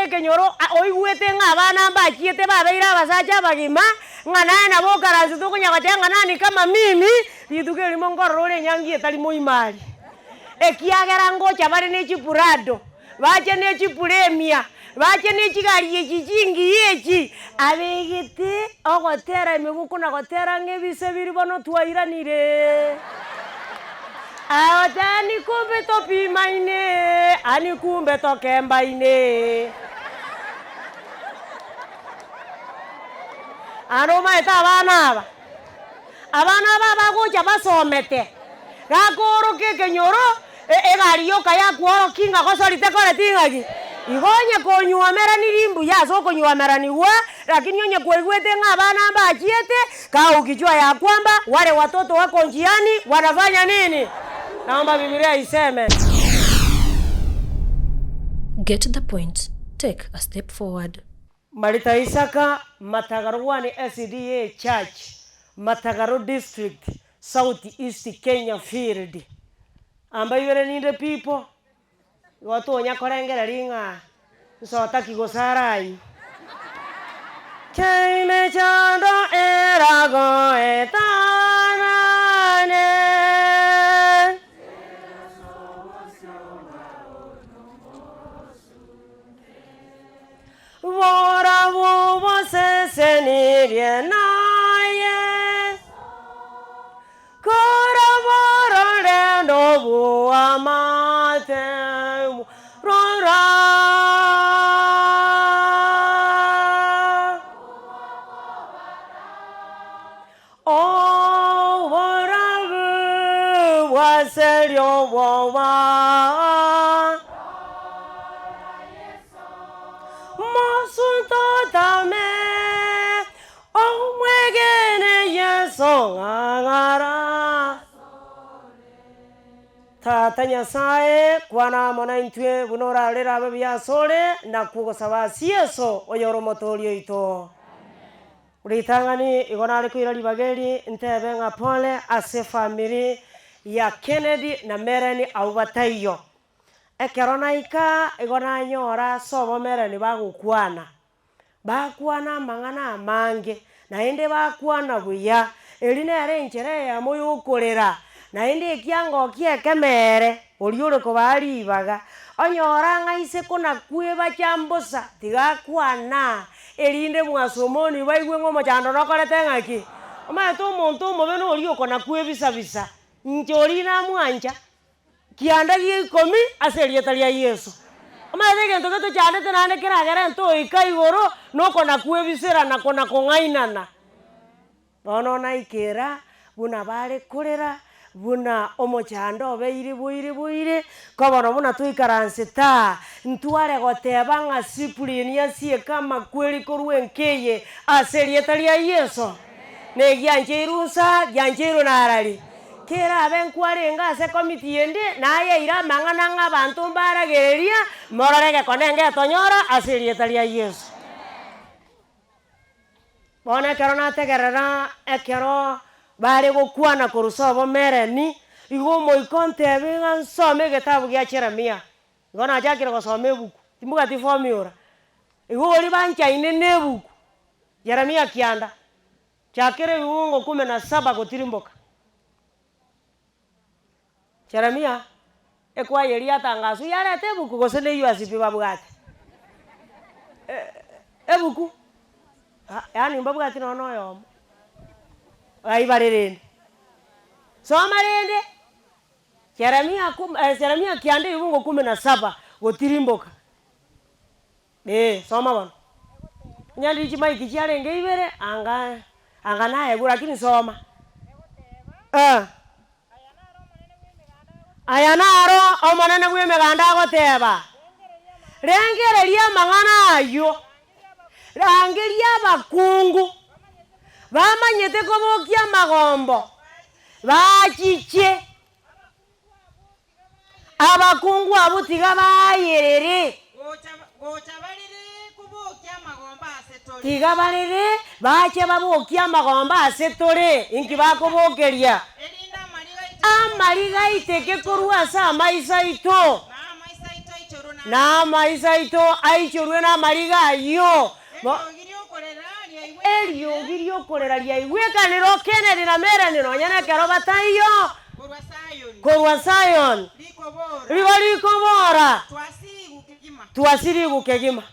are ekenyoro a oigwete ng'a abana mbachiete babeire abasacha abagima, ng'a naye nabo okaransete okonya goteba ng'a nani kama mimi, rituko erimo nkorora ore enyangi etari moima aria. Ekiagera ngocha bare ne chiprado, bache ne chipremia, bache ne chigari echi chingiya echi, abegete ogotera emegoko na gotera ng'a ebise biria bono twairanire. Agote ani kumbe topimaine, ani kumbe tokembaine. Aro omaete abana aba. Abana aba abagocha basomete, gakooroka ekenyoro, egari yoka yakworokia ng'a gosori tekoreti ng'aki? Igo onye konywomeranirie mbuya ase okonywomeranigwa, lakini onye kwaigwete ng'a abana mbachiete, kaa ukijua ya kwamba wale watoto wako njiani wanafanya nini? Naomba Bibilia iseme. Get the point, take a step forward. Marita Isaka, Matagaro 1 SDA Church, Matagaro District, South East Kenya Field. Amba ibere ninde people, igo tonya korengereria ng'a nsotaki gose aranywe. Kemechando eragoetanane. Barabwo basesenirie naye, korabarore noboamate rora. Oborabu bw'aseria obwoba. Mosuntotame, omwegene Yeso ng'ang'ara. Tata Nyasae, kwana amo naintwe buna orarere abe buya asore, nakwo ogosaba ase Yeso, oyore Omotoori oito. Ritang'ani igo nare koira ribaga eri ntebe ng'a pole ase efamiri ya Kennedy na Meren abwo bataiyo. Ekero naika igo nanyora ase obomerani bagokwana, bakwana amang'ana amange, naende bakwana buya, eri nere enchera eyemo yokorera, naende ekiango kia ekemere oria ore kobaa ribaga, onyora ng'a ise konakweba mbosa tiga akwana. Erinde mwasomoni baigwe ng'a omochando nokorete ng'aki? Omanyete omonto omobe noria okona-kwebisa-bisa, inche oria namwancha, kianda gia ikomi ase erieta ria Yeso. Omanyete egento getochandete naende keragere ntoika igoro, nokona-kwebisera na kona-kong'ainana. Bono naikera buna bare korera, buna omochando obeire boire boire, ko bono buna twaikaransete aa, ntware goteba ng'a Cyprian asieke amakweri korwa enka eye ase erieta ria Yeso. Negiancheirwe nsa, giancheirwe narari. Kerabe nkwarenge ase ekomiti ende, nayeire amang'ana ng'a abanto mbaragereria, morore egekone ngetonyora ase erieta ria Yeso. Bono ekero nategerera ekero bare gokwana korwa ase obomerani, igo omoika ontebie ng'a nsome egetabu gia Jeremia. Igo nachakire gosoma ebuku, timbwati formula, igo oria banchaine na ebuku, Jeremia kianda, chakera ebiungo kumi na saba gotirimboka. Jeremia, ekwaya eria yatangaswa yareta ebuku gose ne USP babwate? Ebuku? Yaani mbabwati nonya na oyomo, aye bare rende. Soma rende, Jeremia kum Jeremia kianda ebibungo kumi na saba gotirimboka, eh soma bono. Onye riria chimaiki chiarenge ibere anga anga naegwe lakini soma. Eh. Aya naro Omonene bw'Emeganda agoteba, Rengereria amang'ana ayio, rangeria abakungu bamanyete kobokia amagombo, bachiche. Abakungu abwo tiga baayerere. Tiga barere, bache babokie amagombo ase tore. Inki bakobokeria? Amariga aiteke korwa ase amaiso aito. Na amaiso aito aichorwe namariga ayio. Eriogi ri'okorera riaigwekanire o Kennedy na Melanie nonya nekero bataiyo korwa Sayoni, rigo rikobora, Twasirigwe kegima.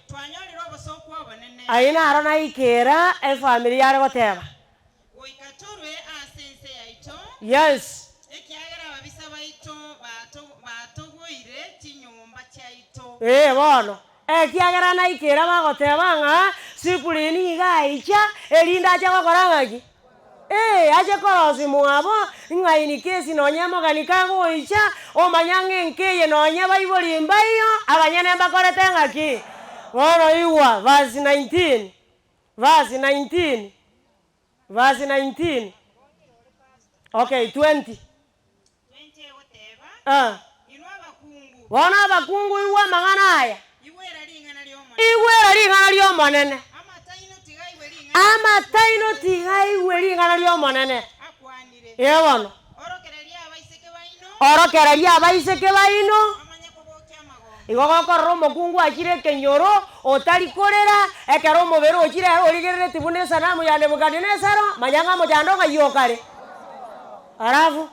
Ayio naro naikera efamiri yare goteba. Yes. Ee bono, ekiagera naikera bagoteba ng'a Sipulini iga aicha, erinde ache gokora ng'aki? Ee, ache korosia mwabo, ng'a in case nonye omogeni kagoicha, omanya ng'a enka eye nonye baibori mbaiyo, abanyene mbakorete ng'aki? Bono igwa, verse 19, verse 19, verse 19, okay, 20. Ah. Bono abakungu igwa amang'ana aya, igwera ring'ana ri'Omonene. Amataino tiga aigwe ring'ana ri'Omonene. Ee bono, orokereria abaiseke baino. Igo gokorora omokungu achire ekenyoro, otari korera, ekero omobere ochire ere origereretie buna esanamu ya Nebukadinesaro, manya ng'a omochando ng'ai okare. Alafu,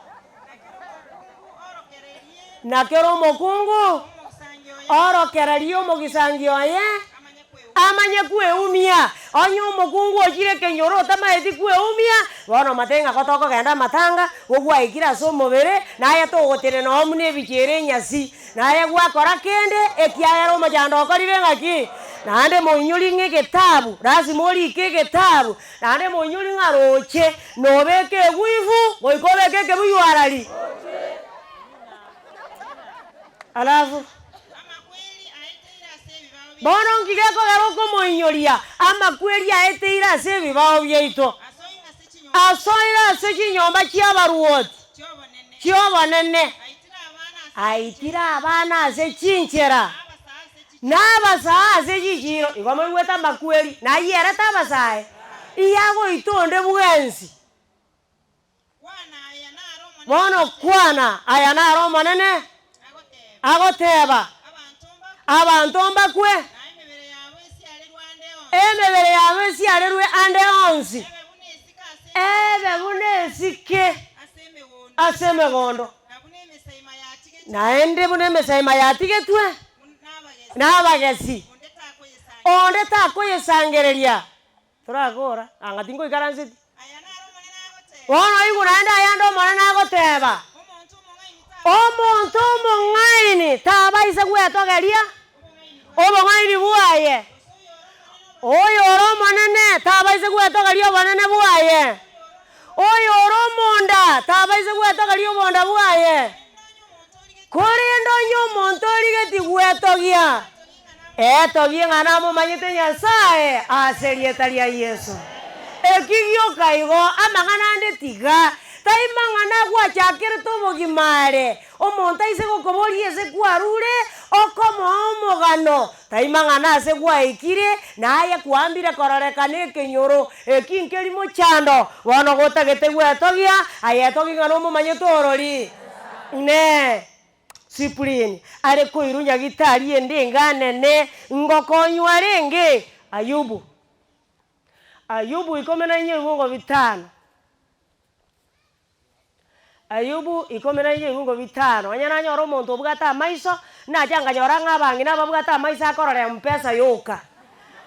na kera omokungu orokererie omogisangio oye, amanye kweumia. Onye omokungu ochire ekenyoro otamaeti kweumia, bono omate ng'a gotokogenda amatanga, gogwaikire ase omobere, naye togotenena oo buna ebicha ere enyasi, naye gwakora kende, ekiagera omochando okorire ng'aki? Naende moinyori ng'a egetabu, lasima orike egetabu, Naende moinyori ng'a roche nobeke egwifu goika obeke ekebuyu arari. Alafu bono nki gekogera okomoinyoria amakweri aeteire ase ebibao biaito, asoire ase chinyomba chi'abaruoti chi'obonene, aitire abana ase chinchera. Na abasae ase chichiiro igo moigwete amakweri, na ayierete abasae, iyagoita onde bwensi. Bono kwana aya naro Omonene agoteeba, Abanto mbakwe, emebere yabo esiarerwe ande onsi, ebe buna esike ase emegondo. Naende buna emesaima yatigetwe nabagesi, onde takoyesangereria. Torakora, anga tingoikaranseti. Bono igwa naende ayande Omonene agoteba, Omonto omong'aini tabaisa gwetogeria obong'aini bwaye, oyore omonene tabaisa gwetogeria obonene bwaye. Oyore omonda tabaisa gwetogeria obonda bwaye, korende onye omonto origetie gwetogia, etogie ng'a namomanyete Nyasae ase erieta ria Yeso. Eki gioka igo, amang'ana ande tiga, tai mang'ana gwachakerete obogima are, omonto aise gokoboria ase kwarure, okomoa omogano, Tai mang'ana ase gwaikire, na aye kwambire kororekana ekenyoro eki nkeri mochando, bono gotagete gwetogia, aye etogie ng'a nomomanyete orori. Inee! Cyprian are koirwa nyagitari ende enga nene, ngokonywa arenge? Ayubu. Ayubu ikomi na inye ebibungo bitano. Ayubu ikomi na inye ebibungo bitano, Onye nanyora omonto obwate amaiso, nacha nkanyora ng'a abang'ina ababwate amaiso akorora mpesa yoka.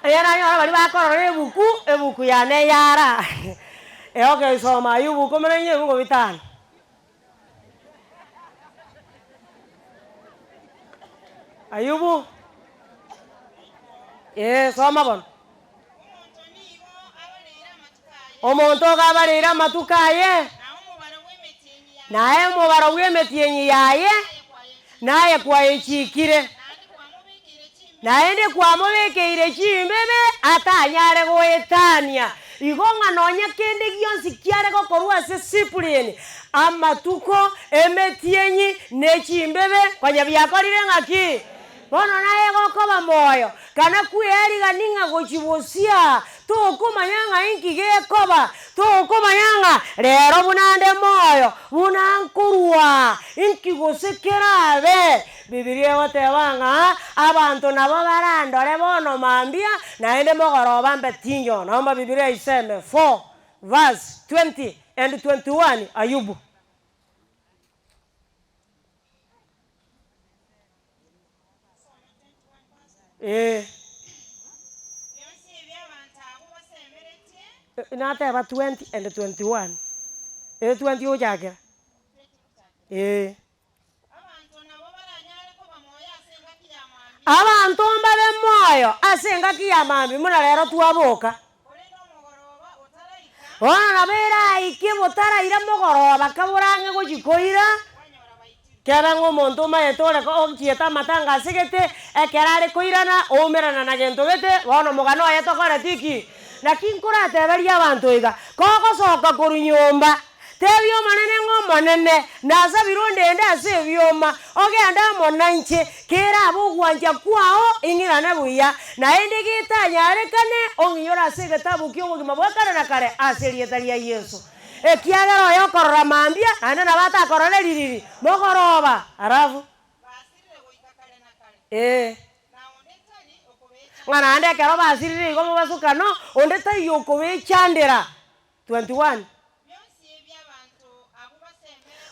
Onye nanyora baria bakorora ebuku, ebuku yane eyara. Okay soma Ayubu ikomi na inye ebibungo bitano. Ayubu, eh soma bono. Omonto iga abareire amatuko aye, naye omobaro bw'emetienyi yaye, naye kwayechiikire, naende kwamobekeire chimbebe atanyare goetania. Igo ng'a nonya kende gionsi kiare gokorwa ase Cyprian, amatuko, emetienyi, ne chimbebe, konya biakorire ng'aki? Bono naye gokoba moyo, kana kwearigani ng'a gochia bosia. Tokomanya ng'a inki gekoba, tokomanya ng'a rero buna nde moyo, buna nkorwa, inki gose kerabe. Bibilia egoteba ng'a abanto nabo barandore bono mambia, naende mogoroba mbe tinyo. Naomba Bibilia iseme 4 verse 20 and 21 Ayubu. Ee. Nateba 20 and 21, ee 20 gochakera, ee. Abanto mbabe moyo ase engaki ya mambia buna rero twaboka. Bono nabo eraike botaraira mogoroba kaborang'e gochia koira. Kebe ng'a omonto omanyete ore ochiete amatanga ase gete, ekero are koirana, oumerana na gento gete, bono omogano oye tokoreti ki? Naki nkorateberie abanto iga, kogosoka korwa nyomba, tebia Omonene ng'a Omonene, nasabire ondende ase ebioma, ogende amo nainche, kerabe ogwancha kwao, ing'irane buya, naende getanyarekane, ong'inyore ase egetabu ki'obogima bwa kare na kare ase erieta ria Yeso. Ekiagera oyokorora mambia, naende nabo atakorore ririri, mogoroba, alafu. Ee. Ng'a naende ekero basirire igo mobasukano, onde taiyo okobechandera. 21.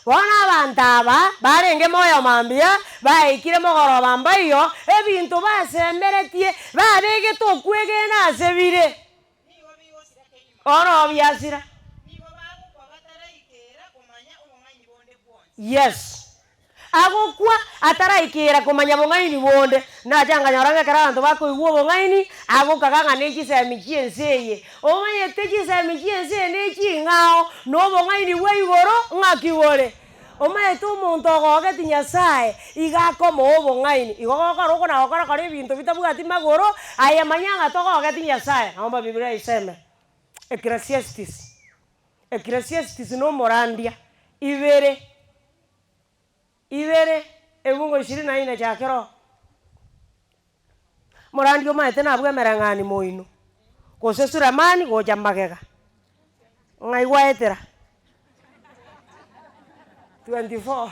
Bono abanto aba barenge moyo mambia, baikire mogoroba mbaiyo, ebinto basemeretie, babegete okwegena ase bire. Bono biasira. Yes. Agokwa ataraikera komanya bong'aini bonde. Nacha nkanyora ng'a ekero abanto bakoigwa obong'aini, agokaga ng'a ne chisemi chi'ense eye. Omanyete chisemi chi'ense eye ne ching'ao, na obong'aini bwa igoro ng'aki bore. Omanyete omonto ogogeti Nyasae, iga akomoa obong'aini. Igo gokora oko na gokora kora ebinto bitabwati magoro, aye manya ng'a togogeti Nyasae. Naomba Bibilia iseme, Ecclesiastes, Ecclesiastes na omorandia, ibere, ibere, ebungo ishirini na ine chakera oo. Omorandia omanyete nabwo emereng'ani moino, gose Sulemani gocha magega, ng'ai gwaetera? 24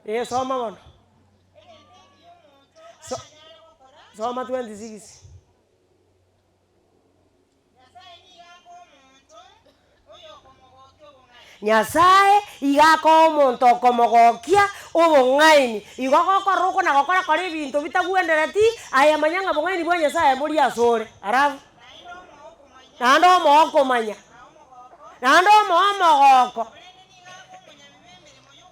eh soma bono, so soma 26. Nyasae iga akoa omonto okomogokia obong'aini. Igo gokora oko na gokora kora ebinto bitagwendereti, aye manya ng'a bong'aini bwa Nyasae mbori asore. Alafu, naende omoa okomanya, naende omoa omogoko.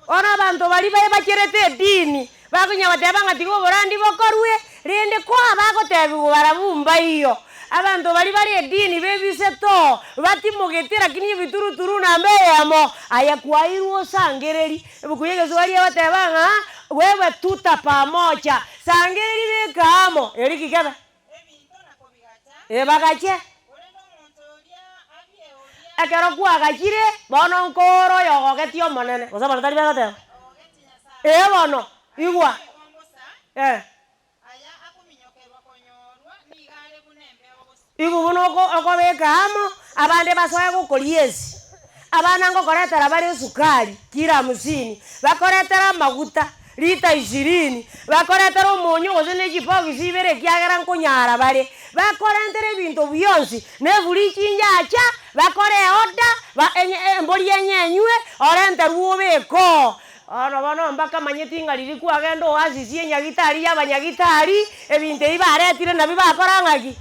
Bono abanto baria baebacherete edini, bakonya goteba ng'a tiga oborandi bokorwe, rende koa bagotebiwa barabwo mbaiyo. Abanto baria bare edini bebisete oo, batimogete lakini ebituruturu namba eyemo, aye kwairwe osangereri. Ebuku ya egeswahili egoteba ng'a wewe tuta pamoja, sangereri beka amo, eri ki kebe? Ebagache. Ekero kwagachire, bono nkoore oyogogetie Omonene. Gose bono tari begoteba? Ee bono, igwa. Eh. Igwa buna oko okobeka amo, abande basoe gokoria esi. Abana ngokoretera bare esukari kilo hamsini, bakoretera amaguta lita ishirini, bakoretera omonyo gose ne chibogisi ibere ekiagera nkonyara bare, bakorentere ebinto bionsi, na efridge inchacha, bakore eorder, ba enye embori enyenywe, orenterwe obeke oo. Bono bono mbakamanyeti ng'a riria kwagenda oasisi enyagitari ya abanyagitari, ebinto ebi baretire nabio bakora ng'aki?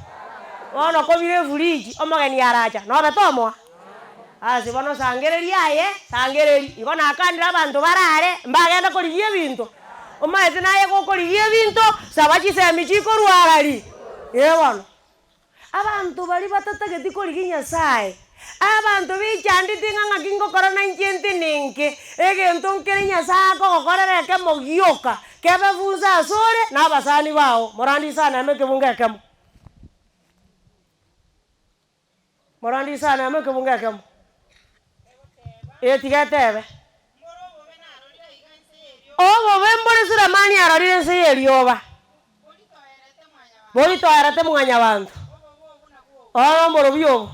Bono kobire efridge, omogeni aracha, nobe tomoa? Ase bono sangereria aye, sangereria. Igo nakanire abanto barare, mbagende korigia ebinto. Omanyete naye gokorigia ebinto, saba chisemi chikorwa arari. Ee bono. Abanto baria batatageti korigia Nyasae, abanto bechandete ng'a ng'aki ngokora nainche ntenenke, egento nkere Nyasae akogokorera ekemo gioka, kebe funsa asore na abasani bao. Morandie sana ime ekebungo ekemo. Morandie sana amo ekebungo ekemo. Ee tiga etebe. Obobe mbore Sulemani arorire ense y'erioba. Moritoerete mwanyabanto, oro omorobio obo.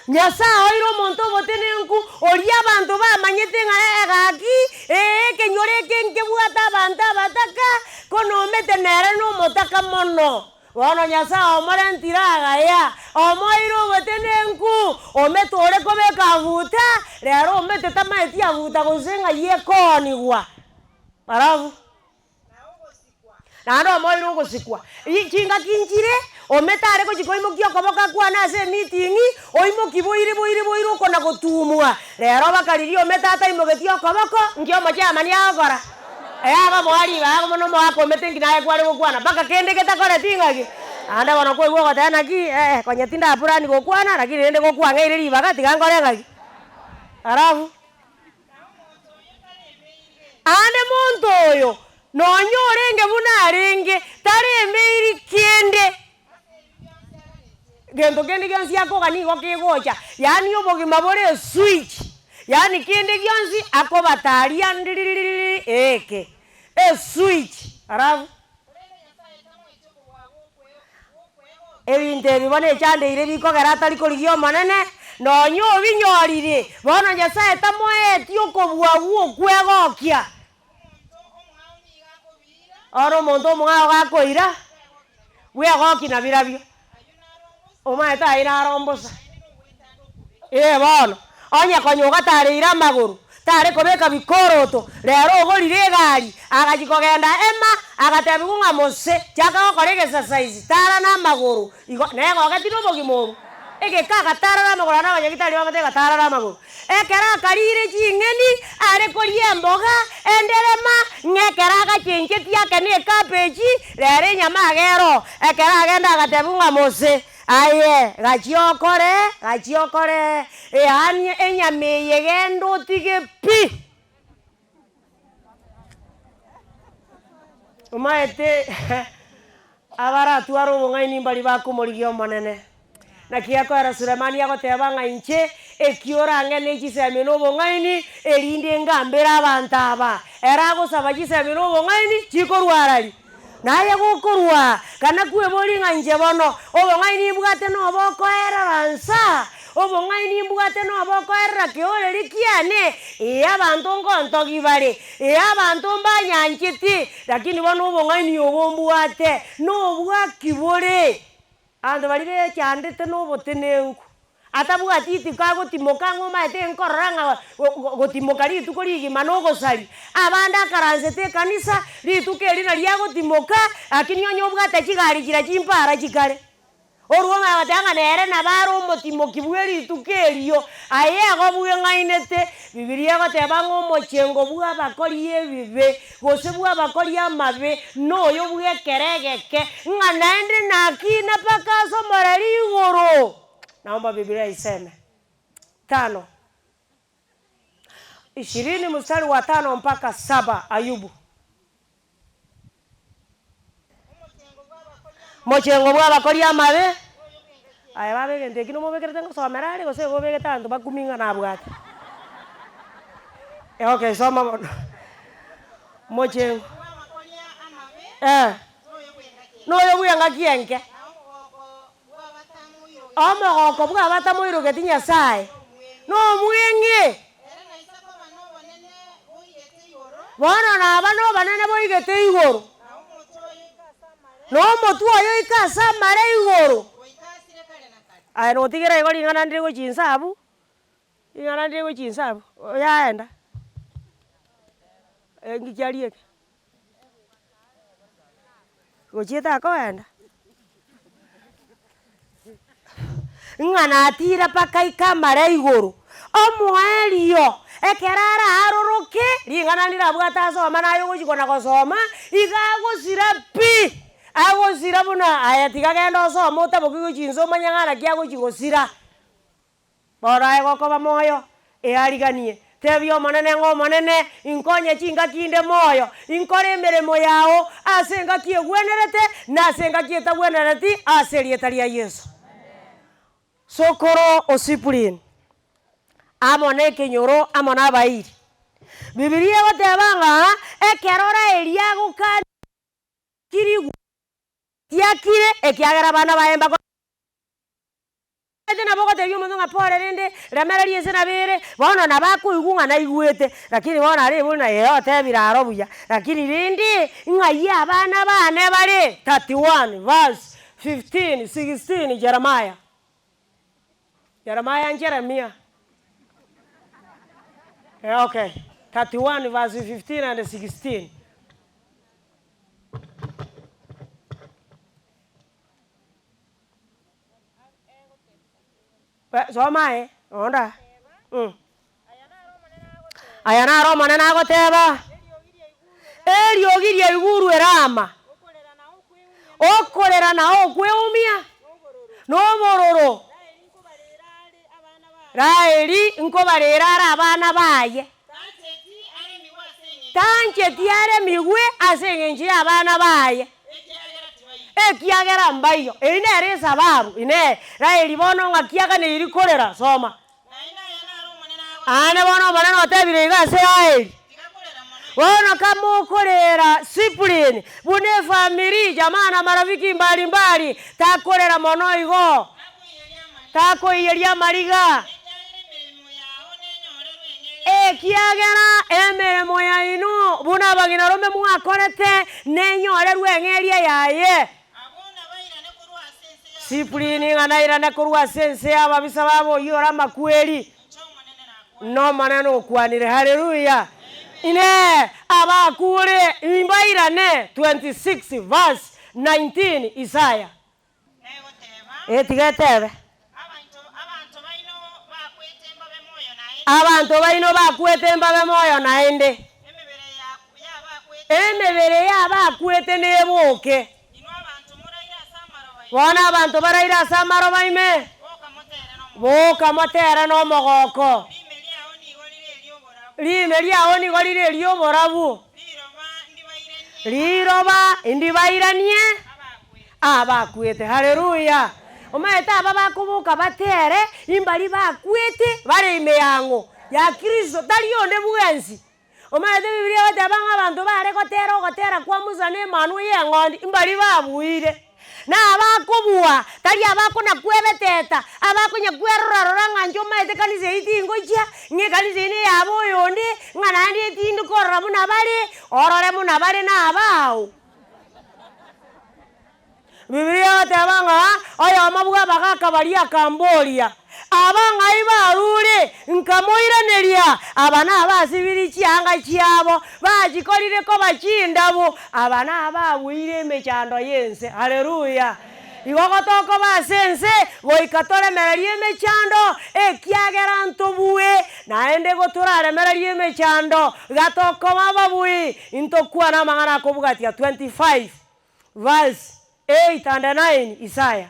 Nyasae oire omonto omotenenku, oria abanto bamanyete ng'a egaki, ee, ekenyoro eke nkebwate abanto abataka, ko nomete nere nomotaka mono. Bono Nyasae omorentire agaya, omoeire obotenenku, omete ore kobeka abuta, rero omete tamaeti abuta gose ng'ai ekoonigwa. Alafu. Naende omoeire ogosikwa. Chingaki nchire, omete are gochia koimokia okoboko akwane ase emiting, oimoki boire boire boire okona gotumwa. Rero bakarigia omete ataimogetie okoboko, nki omochairman agokora? Ee akomoa ribaga buna omogaka omete nki naye kware gokwana mpaka kende getakoreti ng'aki? Naende bono kwaigwa ogoteba naki, ee konya tindapurani gokwana lakini rende gokwang'eire ribaga tiga nkore ng'aki? Alafu. Aande monto oyo, nonya orenge buna arenge, taremeiri kende. Gento kende gionsi akogania nigo kegocha, yaani obogima bore eswitch, yaani kende gionsi akobataria ndiriririri eke, eswitch alafu. Ebinto ebi bono echandeire bikogera atari korigia Omonene, nonya obinyorire, bono Nyasae tamoeti okobua gw'okwegokia. Ore omonto omong'ao gakoira, bwegoki nabirabio, omaete aye naro mbosa. Ee bono, onye konya ogatareire amagoro, tare kobeka bikoroto, rero ogorire egari, agachia kogenda ema, agatebigwa ng'a mose, chaka gokora egesasaisi, tara namagoro, igo negogeti nobogima obo. Egeka agatara namagoro aria nabanyagitari bamotebia tara namagoro. Ekero akarire ching'eni, are koria emboga, enderema, ng'a ekero agachenchetie ake ne ekabeji, rero enyama agere oo. Ekero agenda agatebigwa ng'a mose, Aye, gachia okore, gachia okore, yaani enyama eye genda otige pi. Omaete abaratware obong'aini mbaria bakomorigia Omonene. Naki ekoera Sulemani agoteba ng'a inche eki orang'e ne chisemi na obong'aini, erinde ngambere abanto aba. Ere agosaba chisemi na obong'aini chikorwa arari. Naye gokorwa, kana kweboria ng'a inche bono, obong'aini mbwate nobokoerera nsa, obong'aini mbwate nobokoerera keoreri kiane, ee abanto ngontogi bare, ee abanto mbanyancheti, lakini bono obong'aini obo mbwate, nobwaki bore. Abanto baria bechandete nobotenenku. Atabwati rituko agotimoka ng'a omaete nkorora ng'a gotimoka rituko rigima nogosaria. Abande akaransete ekanisa, rituko eri nario agotimoka, lakini onye obwate chigari chiria chimpara chikare. Orwo omanye goteba ng'a nere nabo are omotimoki bwe rituko erio, aye igo bweng'ainete. Bibilia egoteba ng'a omochengo bw'abakori ebibe, gose bw'abakori amabe, noyo bw'ekero egeke, ng'a naende nakina mpaka ase omorero igoro. Naomba Biblia iseme tano ishirini mstari wa tano mpaka saba Ayubu. Mochengo bw'abakori amabe. Aye baba egento eki nomobekerete ngosomera are gose igo obegete abanto bakumie ng'a nabwate. Okay soma bono. Mochengo. Eh. Noyo bw'engaki enke. Omogoko bw'abatamoirogeti Nyasae nomweng'e. Bono naba nobonene boigete igoro, na omotwe oye oike ase amare igoro. Aye notigere igo ring'ana ndire gochia inse abwo, ring'ana ndire gochia inse abwo, oyaenda, engaki ariete. Gochiete akoenda, ng'a natira mpaka aike amare igoro, omoerio ekero araaroroke, ring'ana ndirabwate asome naye ogochia kona gosoma, iga agosira pi, agosira buna aye tiga genda osome otaboki gochia inse omanye ng'a naki agochia gosira. Bono aye gokoba moyo, eariganie, tebia Omonene ng'a Omonene, inkonye chingaki inde moyo, inkore emeremo yao ase engaki egwenerete, na ase engaki etagwenereti, ase erieta ria Yeso. Sokoro o Sipulini, amo nekenyoro amo nabairi. Bibilia egoteba ng'a ekero Raeli agokania kirigwe. Tiakire, ekiagera abana baye mbako. Omanyete nabo ogotebia omonto ng'a pore rende remereria ense nabo ere, bono nabo akoigwa ng'a naigwete, lakini bono arebori ng'a ee otebire aro buya, lakini rende ng'ai abana bane bare? 31 verse 15, 16 Jeremiah. Jeremiah Jeremia. Eh okay, 31 verse 15 and 16. Soma aye, onda. Aya naro Omonene agoteba, Eriogi riaigurwe Rama, okorera na okweumia, na obororo. Raeli nkobarera are abana baye. Tancheti aremigwe ase engencho y'abana baye, ekiagera mbaiyo. Eyio nere esababu. Inee! Raeli bono ng'aki aganeiri korera? Soma. Aane bono Omonene otebire iga ase Raeli, Bono kamokorera Sipulini buna efamiri, jamaa na marafiki mbali mbali, takorera mono igo, takoiyeria amariga. Ekiagera emeremo yaino buna abang'inarome mwakorete nenyorerwe eng'eria yaye. Siprini ng'a nairane korwa ase ense y'ababisa babo oyio ore amakweri. N'Omonene okwanire. Haleluya! Inee! Abakure imbairane? 26 verse 19 Isaya. Egoteba. Tiga etebe. Abanto, abanto baino bakwete mbabe moyo naende. Abanto baino bakwete mbabe moyo naende. Emebere ya, y'abakwete. Emebere y'abakwete neboke. Inwe abanto moraire ase amaroba ime. Bono abanto baraire ase amaroba ime. Boka motere nomogoko. Boka motere nomogoko. Riime riao nigo rire eri'oborabu. Riime riao nigo rire eri'oborabu. Riroba ndibairanie. Riroba ndibairanie. Abakwete. Haleluya! Omanyete aba bakoboka batere, imbari bakwete bare ime yang'o? Ya Kristo, tari onde bwensi. Omanyete Bibilia egoteba ng'a abanto bare gotera ogotera kwa Musa na emanwa y'eng'ondi, imbari babuire. Na abakobua, tari abakona kwebeteta, abakonya kwerora rora ng'a inche omanyete ekanisa eyio tingochia, ng'a ekanisa eyio neyabo oyonde, ng'a naende tindi korora buna bare, orore buna bare na abao. Bibilia egoteba ng'a oyomo bw'abagaaka baria akamboria, Aba ng'ai barure? Nkamoiraneria, Aba nabasibirie chianga chiabo, bachikorire koba chindabu, aba nababuire emechando y'ense. Haleluya! Igo gotokoba ase ense, goika toremererie emechando, ekiagera ntobue, naende gotoraremererie emechando, gatokoba ababui, Intokwane amang'ana akobwatia 25 verse 8 and 9 Isaya.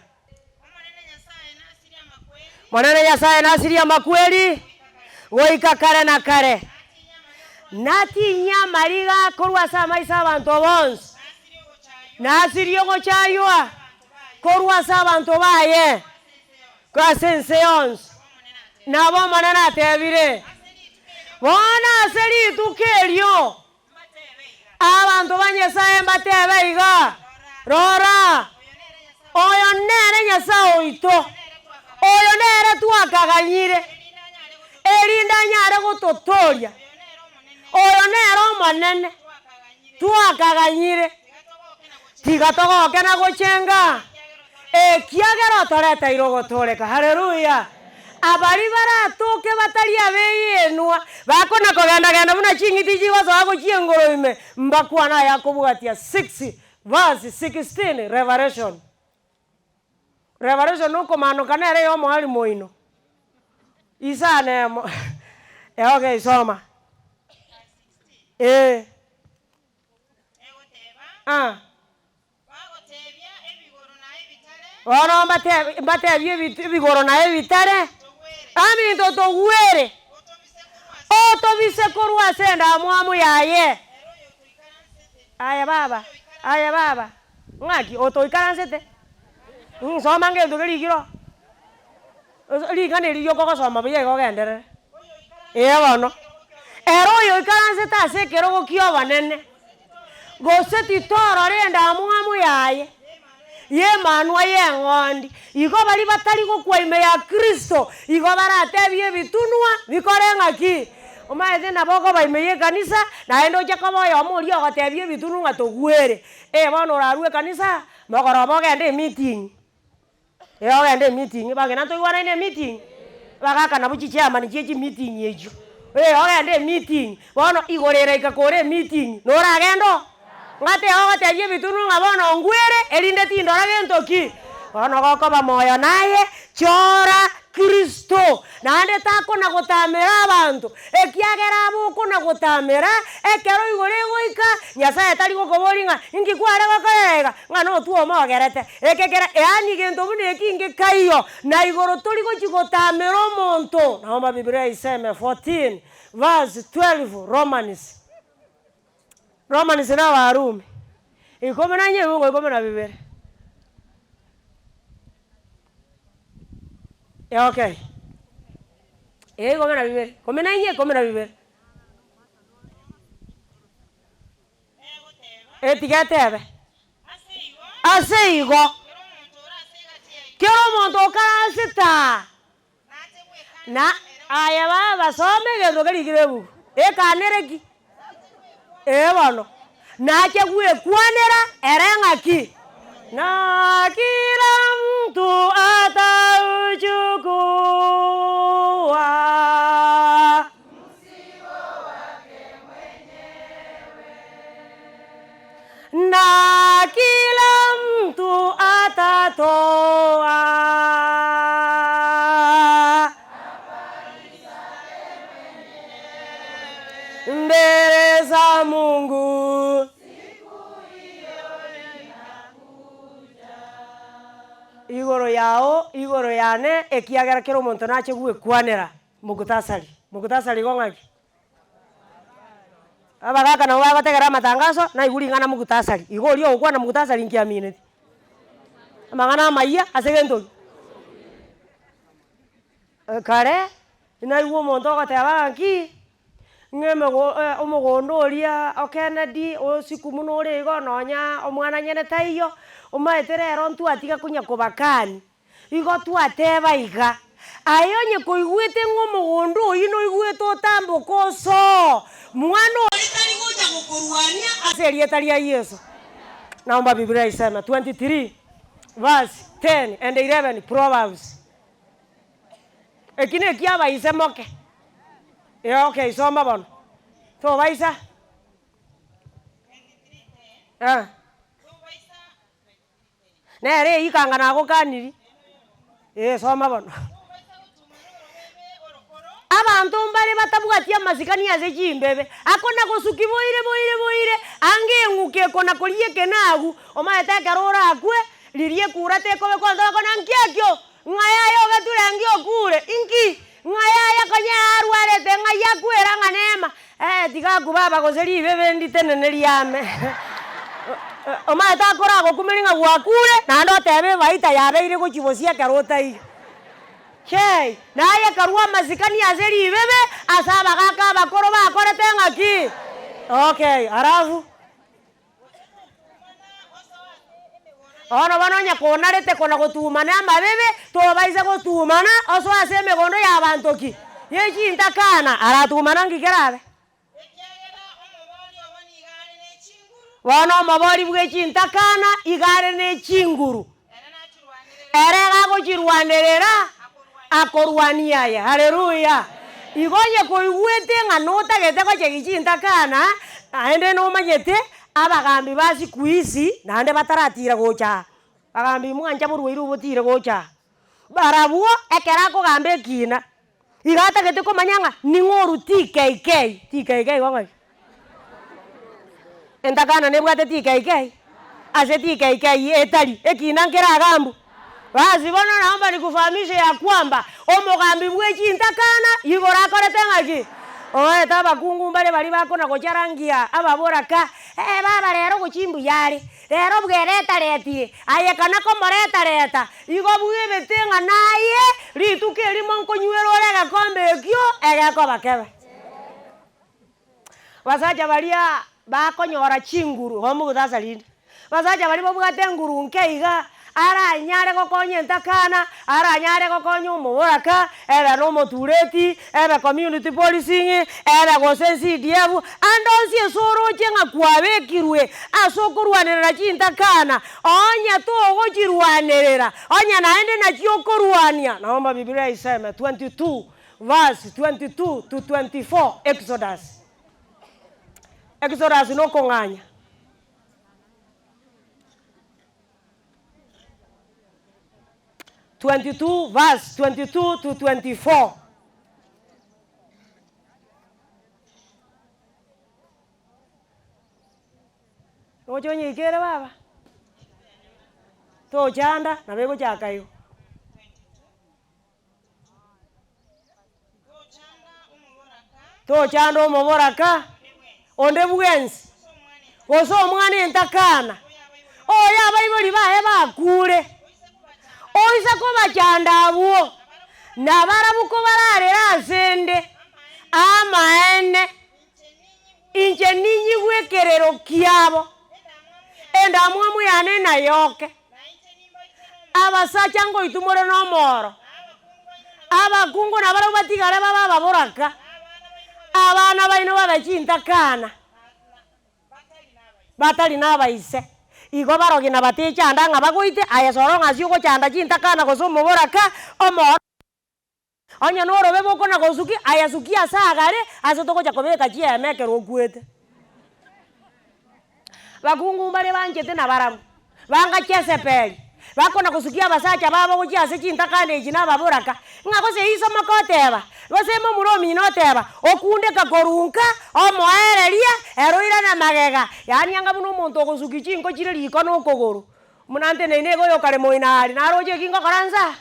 Omonene Nyasae nasirie amakweri goika kare na kare, natinyie amariga korwa ase amaiso 'abanto bonsi, nasirie ogochaywa korwa ase abanto baye ase ense yonsi. Nabo Omonene atebire, Bono ase rituko erio abanto ba Nyasae mbatebe iga, Rora, oyo nere Nyasae oito, oyo nere twakaganyire, erinde anyare gototooria, oyo nere Omonene twakaganyire. Tiga togoke na gochenga, ekiagera otoreteire ogotooreka. Haleluya! Abaria baratoke batari abegenwa, bakona kogenda-genda buna ching'iti chigosoa gochia engoro ime, mbakwane ayakobwatia 6 verse 16 Revelation. Revelation nokomanoka nere y'omoarimo oino. Isano emo. Okay, soma. Eh. Egoteba, Ah. Bagotebia ebigoro na ebitare. Bono mbate mbatebie ebi ebigoro na ebitare, Togwere. Aminto togwere. Otobise korwa ase. Otobise korwa ase endamwamu yaye. Ere oyotoikaransete. Aye baba, aye baba, ng'aki otoikaransete? Soma ngento kerikire oo. Ring'ana eri rioka ogosoma buya iga ogenderere. Ee bono, ere oyoikaransete ase ekerogo ki'obonene, gose titorora endamwamu yaye, Y'emanwa y'eng'ondi. Igo baria batari gokwa ime ya Kristo, igo baratebie ebitunwa bikore ng'aki? Omanyete nabo okoba ime y'ekanisa, naende oche koba oyomo oria ogotebia ebitunwa ng'a togwere. Eh bono orarue ekanisa, mogoroba ogende emeeting, eh ogende emeeting, bang'ina ntoigwanaine emeeting? Bagaka nabwo chichairman chie chimeeting echio, eh ogende emeeting, bono igoro eraika kore emeeting, noragende oo? Ng'ate ogotebia ebitunwa ng'a bono ngwere, erinde tindora gento ki? Bono gokoba moyo naye, chora Kristo, naende takona gotamera abanto, ekiagera abe okona gotamera, ekero igoro egoika, Nyasaye tari gokoboria ng'a inki kware gokorera iga, ng'a notwe omogerete. Eke kera yaani gento buna eki ngekaiyo, na igoro tori gochi gotamera omonto. Naomba Biblia iseme 14 verse 12 Romans. Romans na Abarumi, ikomi na inye ebiungo ikomi na bibere. Okay. Ee ikomi na bibere, ikomi na inye ikomi na bibere. Etiga etebe. Ase igo, kera omonto okare ase taa. Na aye baba soma egento kerikire ebuku, ekanere ki? Ee bono, nache gwekwanera ere ng'aki? Na kila mtu atauchukua. Na kila mtu atatoa. Mbele za Mungu. Igoro yao, igoro yane, ekiagera kera omonto nache gwekwanera. Mukhtasari, mukhtasari igo ng'aki? Abagaka nabo bagotegera amatangaso, naigwe ring'ana mukhtasari, igo oria ogokwana mukhtasari nki amineti? Amang'ana amayia ase egento ki? Kare, naigwe omonto ogoteba ng'aki, ng'a emego omogondo oria o Kennedy osiku buna ore igo nonya omwana nyene taiyo, omanyete rero ntwatiga konya kobakani. Igo twateba iga, Aye onye koigwete ng'a omogondo oyio noigwete otamboke osoo, mwana oria tari gocha gokorwania ase erieta ria Yeso. Naomba Biblia iseme 23 verse 10 and 11 Proverbs. Eki nekia abaise moke. Ee okay soma bono. Tobaisa. Eh. Nere eyikanga nagokaniri, ee soma bono. Abanto mbare batabwati amasikani ase chimbebe, akona gosuki boire boire boire, ange eng'uko ekona koria ekenagu, omanyete ekero orakwe, riria ekura tekobekwa abanto bakona nki ekio? Ng'a yaya ogeture nki okure? Inki? Ng'a yaya konya arwarete ng'ai akwera ng'a neema? Eh tiga akwo baba gose ribebe nditenene riame. Omanyete akoragokumeria ng'a gwakure, naende otebe ebaita yabeire gochia bosia ekero otaiyo. Chei, naye karua amasikani ase ribebe, ase abagaka abakoro bakorete ng'aki? Okay, alafu. Bono bono onye konarete kona gotumana amabibe, tobaisa gotumana osoe ase emegondo y'abanto ki? Ye chintakana, aratumana nki kerabe? Bono omobori bwe chintakana iga are ne chinguru, ere iga agochirwanerera, akorwania aye. Haleluya! Igo onye koigwete ng'a notagete gochegi chintakana, naende nomanyete abagambi ba siku hizi naende bataratira gocha aa, bagambi mwancha borwaire obotire gocha aa, barabwo ekero akogamba ekina, iga atagete komanya ng'a ning'o orwa TKK, TKK igo ng'aki? Entakana nebwate TKK? Ase TKK etari, ekina nkeragambwe? Basi bono naomba nikufahamishe ya kwamba omogambi bwe chintakana igoro akorete ng'aki? Oete abakungu mbare baria bakona gocharangia ababoraka, eh baba rero gochia mbuya are, rero bweretaretire, aye kana komoretareta, igo bwebete ng'a naye rituko erimo nkonywera ore egekombe ekio, egekoba kebe. Basacha baria bakonyora chinguru, igo mogosacha rinde. Basacha baria babwate enguru nke iga, aranyare gokonya entakana, aranyare gokonya omoboraka, ebe na omotureti, ebe community policing, ebe gose CDF, ande onsi ase oroche ng'a kwabekirwe ase okorwanerera chintakana, onye togochirwanerera, onye naende nachi okorwania, naomba bibilia iseme 22 verse 22 to 24 Exodus. Exodus nokong'anya. 22 verse 22 to 24. Roche onyeikere baba, tochanda nabo egochaka igo. Tochanda omoboraka onde bwensi, gose omwana entakana, oyo abaibori baye bakure, oise kobachanda abwo, nabarabwo kobararere asende, amaene, inche ninyigwe ekerero kiabo, endamwamu yane nayoke. Abasacha ngoitwa more nomoro, abakungu nabarabwo batigare babe ababoraka, abana baino babe chintakana, batari nabaise. Igo barogi na batechanda ng'a bagoite, aye soro ng'a ase ogochanda chintakana gose omoboraka, omoro. Onye norobe bokona gosukia, aye sukia ase agare, ase togocha kobeka chiema ekero okwete. Bakungu mbare banchete nabarabwo, banga Jezebeli, bakona gosukia abasacha babo gochia ase chintakana echi na ababoraka, ng'a gose iso mokoteba, gose momura omino oteba, okundeka korwa nka, omoereria, ere oirane magega, yaani anga buna omonto ogosukia chinko chire riko na okogoro. Buna nteneine iga oyokare moino aria, naroche eki ngokora nsa?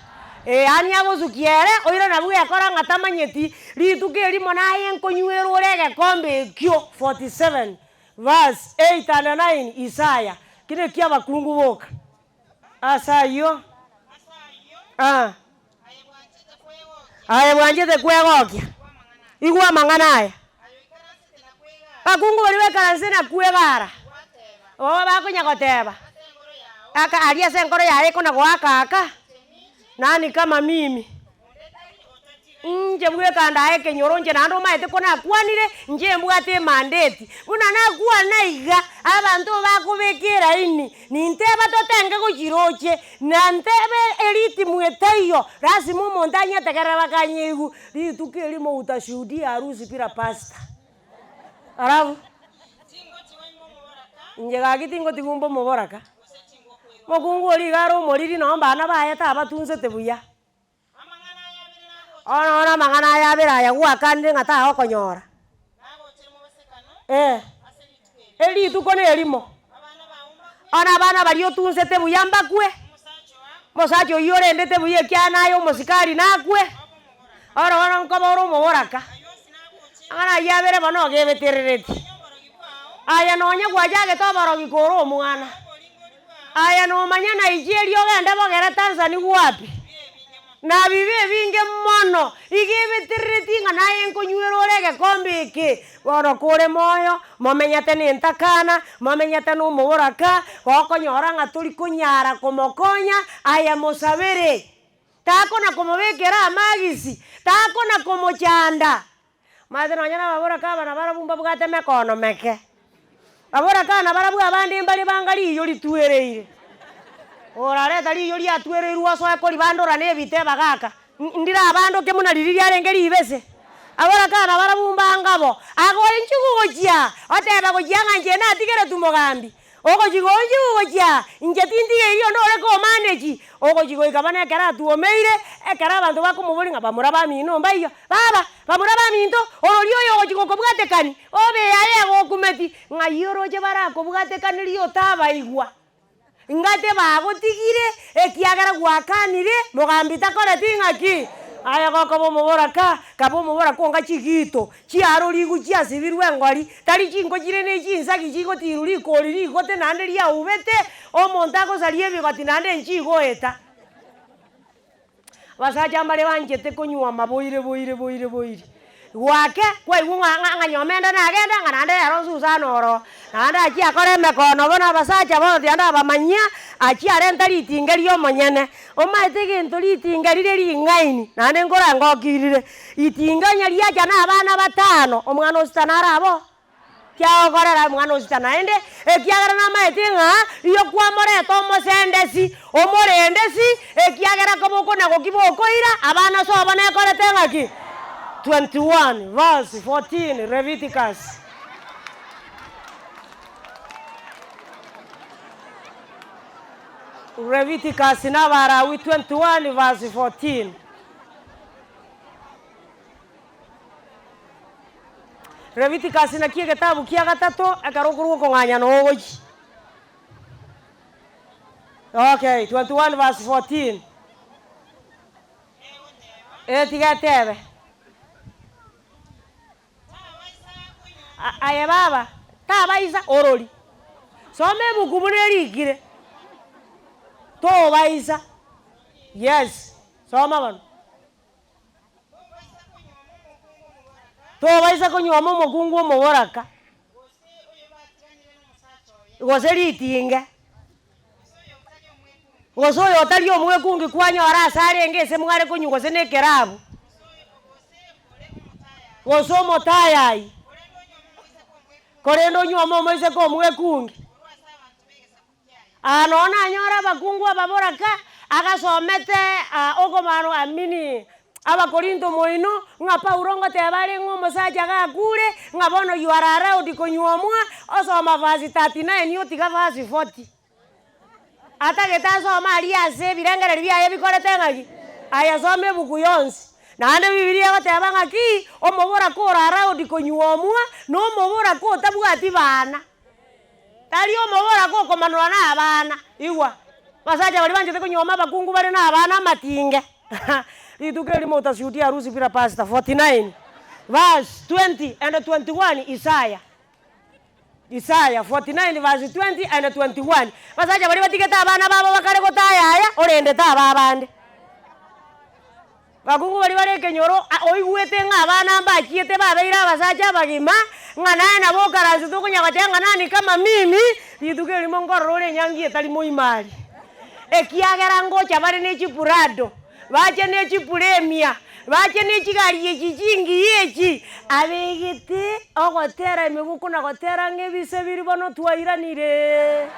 Ee, yaani agosukia ere, oirane nabwo gekora ng'a tamanyeti, rituko erimo naye nkonywera ore egekombe ekio. 47 verse 8 and 9 Isaya, Ki neki abakungu boka? Ase ayio, ah, aye bwanchete kwegokia, igwa amang'ana aya. Abakungu baria baikaranse na kwegara, oo bakonya goteba, aka aria ase enkoro yaye ekona goaka aka, nani kama mimi? Inche bweka ndae ekenyoro inche naende omanyete ko nakwanire, inche mbwate emandeti. Buna nakwana iga, abanto bakobeka eraini, ninteba totenge gochia roche, na ntebe eritimu etaiyo, lasima omonto anyetegerere bakanyeigwa, rituko erimo utashuhudia harusi bila pastor. Alafu, inche gaki tingotigwa mbe omoboraka, omokungu oria iga are omoriri nonye abana baye tabatunzete buya. Bono bono amang'ana aya abere aya gwakanire ng'a tagokonyora, eh, erituko na erimo, bono abana baria otunsete buya mbakwe, omosacha oyio orendete buya ekiagera naye omosikari nakwe, bono bono nkoba ore omoboraka, amang'ana ayio abere bono ogebeterereti, aye nonye gwachagete oborogi kore omwana. Aya nomanya Nigeria ogende bogere Tanzania wapi? Na bibe ebinge mono, iga ebeterereti ng'a naye nkonywera ore egekombe eke. Bono kore moyo, momenyete na entakana, momenyete na omoboraka, gokonyora ng'a tori konyara komokonya, aye mosabere. Takona komobekera amagisi, takona komochanda. Omanyete nonye na ababoraka aba nabarabwo mbabwate emekono meke. Ababoraka nabarabwo abande mbare banga riiyo ritwereire. Orareta riiyo riatwereirwe osoe koribandora na ebite ebagaka, ndire abandoke buna riria riarenge ribese. Ababoraka nabarabwo mbanga bo, agoinchugu gochia, oteba gochia ng'a inche natigeretwe mogambi. Ogochia gochia gochia, inche tintigeiri onde ore komaneti, ogochia goika bono ekero atuomeire, ekero abanto bakomoboria ng'a bamura bamino mbaiyo, baba, bamura baminto, ororia oyo ogochia gokobwatekani, obe yaye egokumeti, ng'ai oroche barakobwatekanirie otabaigwa? Ngate bagotigire, ekiagera gwakanire, mogambi takoreti ng'aki? Aye gokoba omoboraka, kaba omoboraka onga chigito, Chiarorigwe chiasibirwe engori, tari chinko chire ne chinsagi chigotirwa rikori rigote naende riaubete, omonto agosaria ebigoti naende nchigoeta. Abasacha mbare banchete konywa amaboire boire boire boire. Gwake, kwaigwa ng'a ng'a ng'a nyomende nagenda ng'a naende rero nsusana oroo. Naende achie akore emekono bono abasacha bonsi ande abamanyia, achie arente ritinga ria omonyene. Omanyete egento ritinga rire ring'aini, naende nkorangokirire, ritinga onye riacha na abana batano, omwana o sita naro aboo? Kiagokorera omwana o sita naende, ekiagera namaete ng'a riria kwamoreta omosendesi, omorendesi, ekiagera koba okonagoki bokoira, abana ase obo nekorete ng'aki? 21 verse 14 Leviticus. Leviticus na Abalawi 21 verse 14. Leviticus naki egetabu kia gatato ekero okorwa okong'anya na ogochia. Okay, 21 verse 14. Eh, tiga etebe. Aye baba, tabaisa orori. Soma ebuku buna erikire. Tobaisa. Yes, soma bono. Tobaisa konyuoma omokungu omoboraka, gose ritinge, gose oyo otari omwekungi kwanyora ase arenge ase mware konywa gose na ekerabu, gose omotayayi, korende onyuome omoiseke omwekungi. Aa nonya nanyora abakungu ababoraka, agasomete okomano amini Abakorinto moino, ng'a Paulo ngoteba are ng'a omosacha gakure, ng'a bono you are allowed konyuomwa, osoma verse 39 otiga verse 40. Atagete asome aria ase ebirengererio biaye bikorete ng'aki? Aye soma ebuku yonsi. Naende Bibilia egoteba ng'aki, omoboraka ore allowed konyuomwa, na omoboraka otabwati bana. Tari omoboraka okomanora na abana, igwa, abasacha baria banchete konyuoma abakungu bare na abana amatinge, rituko erimo utashuhudia harusi bila pastor, 49 verse 20 and 21 Isaya, Isaya 49 verse 20 and 21, abasacha baria batigete abana babo bakare gotayaya, orendete aba abande. Bakungu baria bare ekenyoro, oigwete ng'a abana mbachiete babeire abasacha abagima, ng'a naye nabo okaransete okonya goteba ng'a nani kama mimi, rituko erimo nkorora ore enyangi etari moima aria. Ekiagera ngocha bare ne chiprado, bache ne chipremia, bache ne chigari echi chingiya echi, abegete ogotera emegoko na gotera ng'a ebise biria bono twairanire.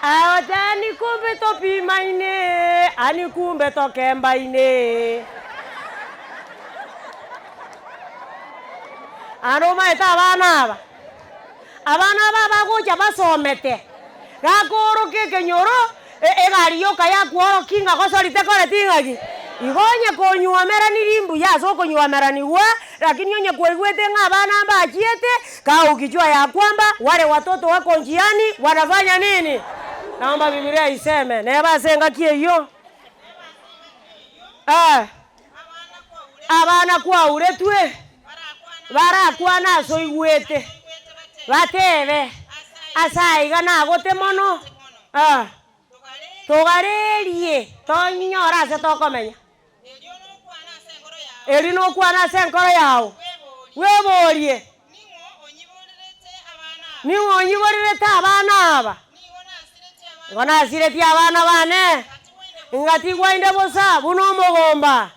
Aote ani kumbe topimaine, ani kumbe tokembaine. Aro omaete abana aba, abana aba abagocha basomete, gakooroka ekenyoro, egari yoka yakworokia ng'a gosori tekoreti ng'aki? Igo onye konywomeranirie mbuya ase okonywomeranigwa, lakini onye kwaigwete ng'a abana mbachiete, kaa ukijua ya kwamba wale watoto wako njiani wanafanya nini? Naomba Bibilia iseme, neba ase engaki eyio, eh, abana kwauretwe, barakwane ase oigwete, batebe, ase aiga nagote mono, eh. Togarerie tonyore ase tokomenya. Erio nokwane ase enkoro yao, bweborie, Ning'o onyiborerete abana aba? Nigo nasiretie abana bane, ngatigwa inde bosa buna omogomba,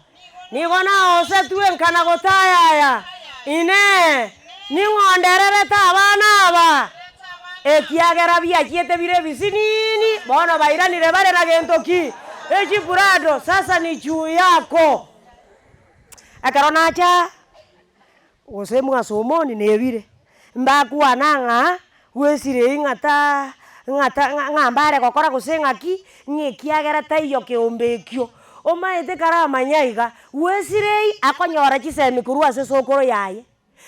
nigo naosetwe nkana gotayaya. Inee! Ning'o ondererete abana aba? Ekiagera biachiete bire ebisinini, bono bairanire bare na gento ki? Echiprado, sasa ni juu yako. Ekero nacha gose mwasomoni nebire, mbakwana ng'a gwesirei ng'a ta ng'a ta ng'a mbare gokora gose ng'aki, ng'a ekiagera taiyo keombe ekio. Omaete karamanya iga, gwesirei akonyora chisemi korwa ase esokoro yaye.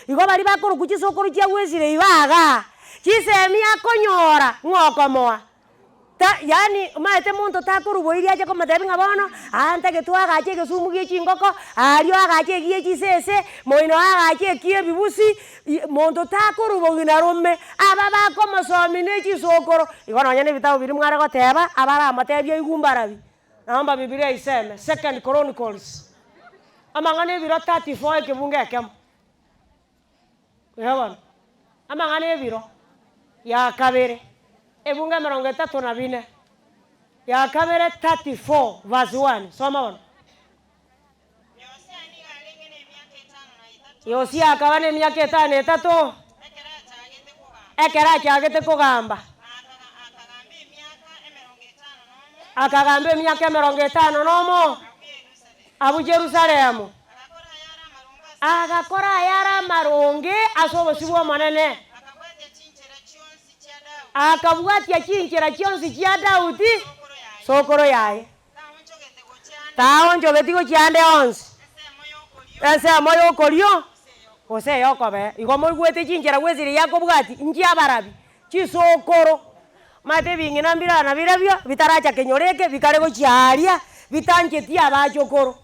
Igo baria bakorokwa chisokoro chia gwesirei iga igaa, chisemi akonyora ng'a okomoa. Ta yaani omanyete monto takorwa boiri ache komotebia ng'a bono, aa ntagete oagache egesumu gie chingoko, aria oagache egie chisese, moino oagache ekie ebibusi, i monto takorwa bogina rome, aba bakomosomia ne chisokoro. Igo nonye na ebitabu biria mware goteba, abaramotebie aigwe mbarabi. Naomba bibilia iseme, Second Chronicles. Amang'ana ebiro 34 ekebungo ekemo. Buya bono, amang'ana ebiro ya kabere, ebungo emerongo etato na bine, ya kabere 34 verse 1, soma bono. Yosia nigo arenge nemiaka etano na etato. Yosia akaba nemiaka etano na etato. Ekero achagete kogamba. Ekero achagete kogamba. Na akagamba emiaka emerongo etano nomo. Akagamba emiaka emerongo etano nomo. Abwo Yerusalemu. Abwo Yerusalemu. Agakora ayare amaronge ase Agakora ayare amaronge ase obosio bw'Omonene. Akabwatia chinchera chionsi chia Daudi. Akabwatia chinchera chionsi chia Daudi, Sokoro yaye. sokoro yaye. Taonchogete gochia ande. Taonchogeti gochia ande onsi. Ensemo y'okorio. Ensemo y'okorio gose ey'okobee. Igo moigwete chinchera bwesire yakobwatia nchiabarabi, chisokoro. Omanyete ebing'ina mbire nabirobio bitaracha kenyoro eke bikare gochia aaria bitancheti abachokoro.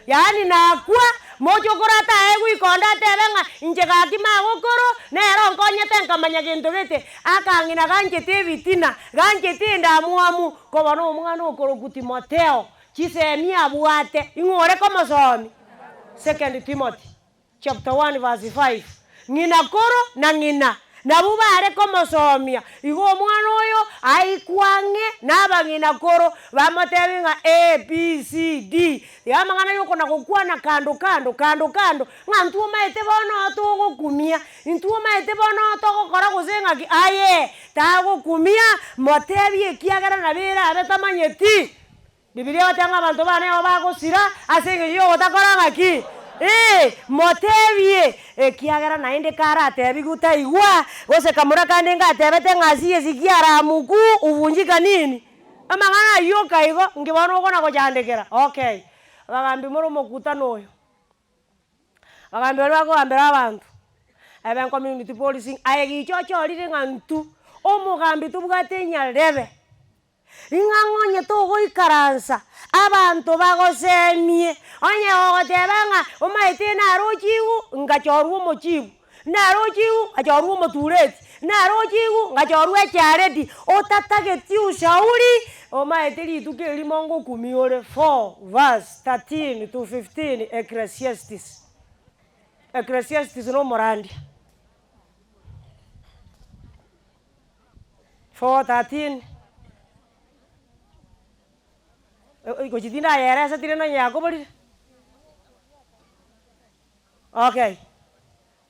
Yaani nakwa, mochokoro ataegwe ikonda atebe ng'a inche gaki magokoro, nere onkonyete nkamanya gento gete, akang'ina ganchete ebitina, ganchete endamwamu, koba na omwana okorokwa Timotheo, chisemi abwate, ing'o ore komosomi? Second Timothy. Chapter 1 verse 5, Ng'ina koro na ng'ina nabwo bare komosomia, igo omwana oyo aikwe ang'e nabang'ina koro, bamotebie ng'a A, B, C, D, iga amang'ana yokona gokwana kando kando kando kando, ng'a intwe omanyete bono togokumia, intwe omanyete bono togokora gose ng'aki, aye tagokumia, motebie ekiagera nabo erabe tamanyeti. Bibilia egoteba ng'a abanto bane nigo bagosira ase engencho y'ogotakora ng'aki? Ee, motebie, ekiagera naende karatebigwe taigwa, gose kamura kande ngatebete ng'a asiyesikia aramuku uvunjika nini? Amang'ana ayio oka igo, nki bono okona gochandekera? Okay, abagambi more omokutano oyo, abagambi baria bakogambera abanto, ebe community policing, aye gicha ochorire ng'a intwe, omogambi tobwate enyarebe. Ing'a ng'onye togoikaransa, abanto bagosemie, onye gogoteba ng'a omaete narochiwu, ngachorwa omochibu, narochiwu ngachorwa omotureti, narochiwu ngachorwa echairedi, otatageti ushauri, omaete rituko erimo ngokumia ore 4 verse 13 to 15 Ecclesiastes. Ecclesiastes na omorandia. 4:13 Gochia tindayeresa tire nonya yakoborire? Okay.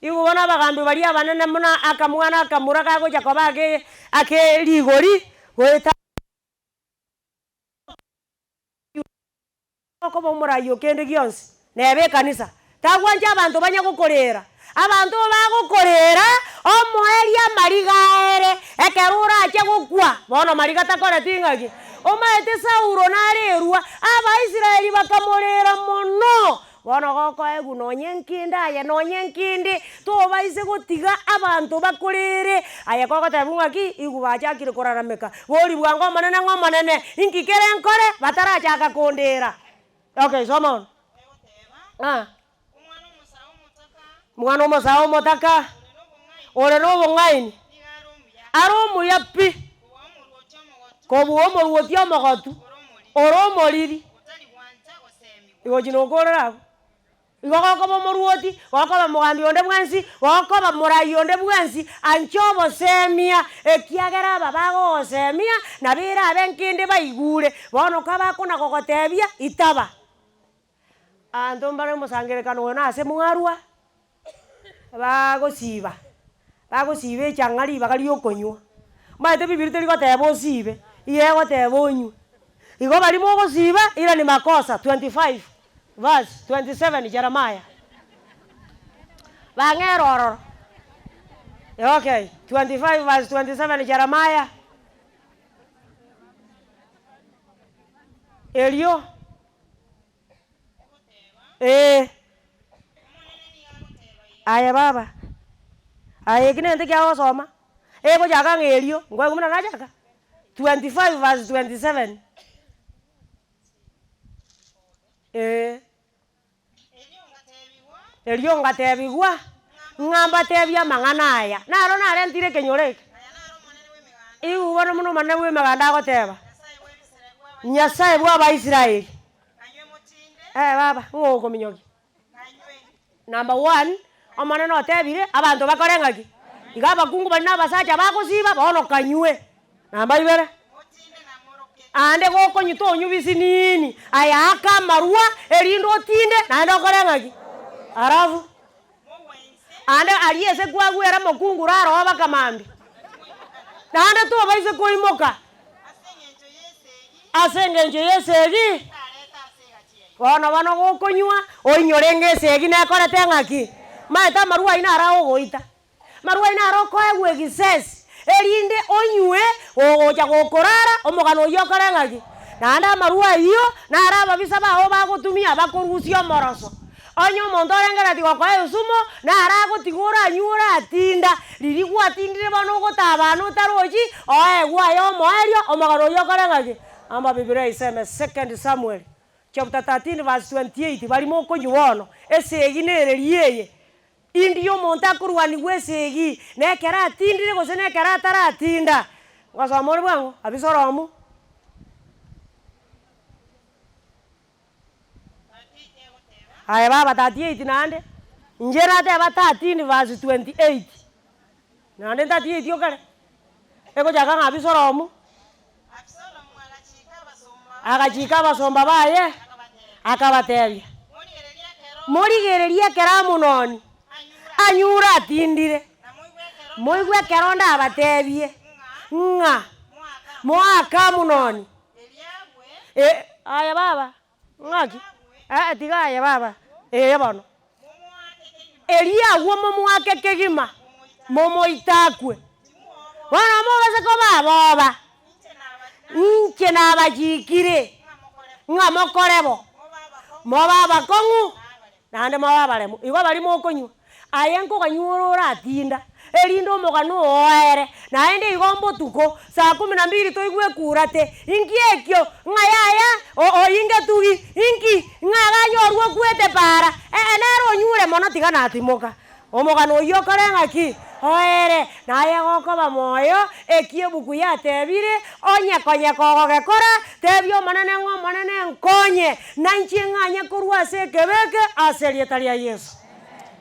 Igo bono abagambi baria abanene buna akamwana akamura kagocha koba ake ake rigori goeta. Okoba omorai o kende gionsi, neba ekanisa, tagwancha abanto banye gokorera. Abanto bagokorera, omoerio amariga aere, ekero orache gokwa, bono mariga takoreti ng'aki? Omanyete Saulo narerwa, Abaisraeli bakamorera mono. Bono gokoegwa nonye nkende aye nonye nkende, tobaise gotiga abanto bakorere. Aye kogotebwa ng'aki, igwa bachakire korarameka, bori bwango Omonene ng'a Omonene, inki kere nkore batarachaka kondera? Okay, soma bono. Ah. Omwana omosae omotaka, ore na obong'aini, are omuya pi, kobua omoruoti omogotu, ore omoriri. Igo nokorora abwo. Igo gokoba omoruoti, gokoba mogambi onde bwensi, gokoba morai onde bwensi, ancha obosemia, ekiagera aba bagogosemia, nabo erabe nkende baigure, bono kabakona gogotebia, itaba. Abanto mbare omosangererekano oyo nase mwarwa, bagosiba, bagosiba echang'a ribaga ria okonywa. Omanyete bibilia teri goteba osibe, iga egoteba onywe. Igo baria mogosiba, ira ni makosa 25 verse 27 Jeremiah. Bang'ere ororo. Okay, 25 verse 27 Jeremiah. Erio. Ee. Aye baba, aye eki nento kiagosoma, egochaka ng'a erio, nkoigwa buna nachaka? 25 verse 27. Ee. Erio ngatebigwa, ng'a mbatebie amang'ana aya. Naro narentire ekenyoro eke. Igwa bono buna Omonene bw'Emeganda agoteba, Nyasae bw'Abaisraeli. Eh baba, ng'o okominyokia? Number one, Omonene otebire, abanto bakore ng'aki? Iga abakungu baria na abasacha bagosiba, bono kanywe. Namba ibere, aande gokonywa tonywa bisinini, aye aka amarwa, erinde otinde, naende okore ng'aki? Alafu, aande aria ase kwagwera mokungu rara baka mambia, naende tobaisa koimoka ase engencho y'esegi. Bono bono gokonywa, oinyore ng'a esegi nekorete ng'aki? Maete amarwa ayio naro agogoita, amarwa ayio naro okoegwa egisesi, erinde onywe gogocha gokorara omogano oyio okore ng'aki? Naende amarwa ayio naro ababisa bao bagotumia bakorusia omoroso. Onye omonto orengereretie gokoa esumo, naro agotiga oranywe oratinda, riria gwatindire bono ogotabana otarochi, oegwe aye omoerio, omogano oyio okore ng'aki? Amba Bibilia iseme Second Samuel chapter 13 verse 28 baria mokonywa bono esegi nereria eye indi omonto akorwanigwa esegi na ekero atindire gose na ekero ataratinda. Ngosoma ore bwango Abisalomu. Aye baba 38 naende inche nateba 13 verse 28 naende 38 okare egochaka ng'a Abisalomu. Agachika abasomba baye, akabatebia, Morigererie ekero Amunoni anyure atindire, moigwe ekero ndabatebie ng'a moake Amunoni. Aye baba, ng'aki? Ee, tiga aye baba, ee bono. Erio agwo momoake kegima, momoite akwe. Bono mobase koba aboba, inche nabachikire ng'a mokore bo, mobe abakong'u naende mobe abaremu. Igo baria mokonywa, aye nkoganywa ore oratinda, erinde omogano oo oere, naende igo mbotuko, saa kumi na mbili toigwe ekurate, inki ekio? Ng'a yaya, oingetugi, inki? Ng'a aganyorwa okwete para, ee nere onyure mono tiga natimoka. Omogano oyio okore ng'aki? Oere, naye gokoba moyo, eki ebuku yatebire, onye konye kogogekora, tebia Omonene ng'a Omonene nkonye, nainche ng'anye korwa ase ekebe eke ase erieta ria Yeso.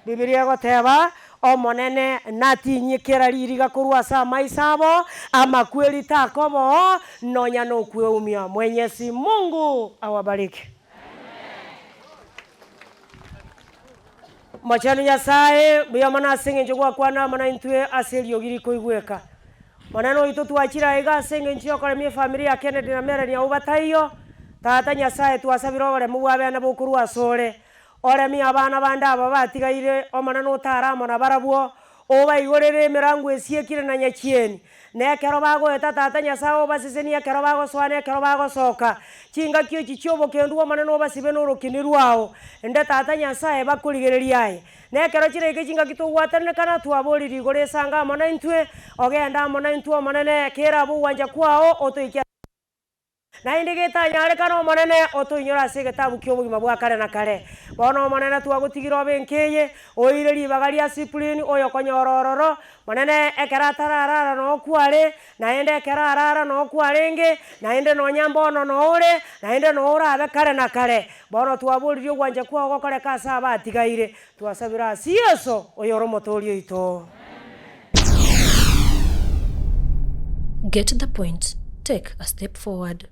Bibilia egoteba, Omonene natinyie kera ririga korwa ase amaiso abo, amakweri takoba oo, nonya nokweumia. Mwenyezi Mungu awabariki. Mochenu Nyasae, mbuya mono ase engencho gwakwana amo naintwe ase eriogi rikoigweka. Monene oito twachire aiga ase engencho yokoremia efamiri ya Kennedy na Melanie abwo bataiyo. Tata Nyasae twasabire oboremu bwa bene bokorwa asore. Oremie abana bande aba batigaire, Omonene otare amo nabarabwo, obaigorere emerango esiekire na nyachieni. Na ekero bagoeta Tata Nyasae obasesenie ekero bagosoa na ekero bagosoka. Chingaki echi chi'obokendu Omonene obasibe norokini rwao. Inde Tata Nyasae bakorigereria aye. Na ekero chiraike chingaki togwatananekana twaborire igoro esange amo naintwe, ogende amo naintwe Omonene, kerabe ogwancha kwao otoike. Naende getanyarekane Omonene otoinyore ase egetabu ki'obogima bwa kare na kare. Bono Omonene twagotigire obe enkeye, oire ribaga ria Siprini oyokonyora ororo. Monene, ekero atararara noo kware, naende ekero arara noo kwarenge, naende nonya mbono noo ore, naende noo orabe kare na kare. Bono twaboririe ogwancha kwao gokoreka ase abatigaire. Twasabire ase Yeso, oyore Omotooria oito. Get the point, take a step forward.